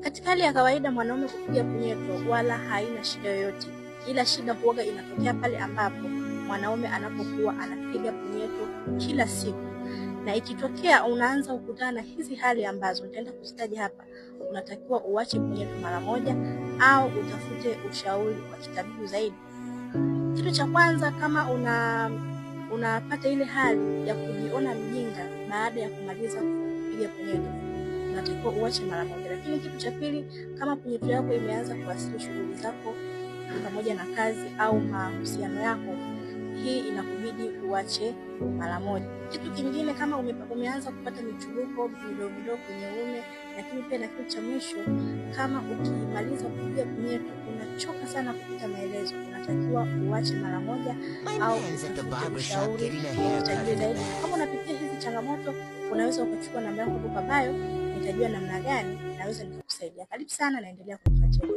Katika hali ya kawaida mwanaume kupiga punyeto wala haina shida yoyote, ila shida huwaga inatokea pale ambapo mwanaume anapokuwa anapiga punyeto kila siku, na ikitokea unaanza kukutana na hizi hali ambazo nitaenda kuzitaja hapa, unatakiwa uache punyeto mara moja au utafute ushauri wa kitabibu zaidi. Kitu cha kwanza, kama unapata ile hali ya kujiona mjinga baada ya kumaliza kupiga punyeto, unatakiwa uache mara moja. Lakini kitu cha pili, kama punyeto yako imeanza kuathiri shughuli zako pamoja na kazi au mahusiano yako, hii inakubidi uache mara moja. Kitu kingine, kama umeanza kupata michubuko midogo midogo kwenye uume, lakini pia na kitu cha mwisho, kama ukimaliza kupiga punyeto unachoka sana kupita maelezo, unatakiwa uache mara moja My au man's at the utafute barber shop ushauri getting a wa haircut utajiri in the zaidi. back. Kama unapitia hizi changamoto, unaweza ukachukua namba yangu hapo kwa bio, nitajua namna gani naweza nikakusaidia. Karibu sana, naendelea kunifuatilia.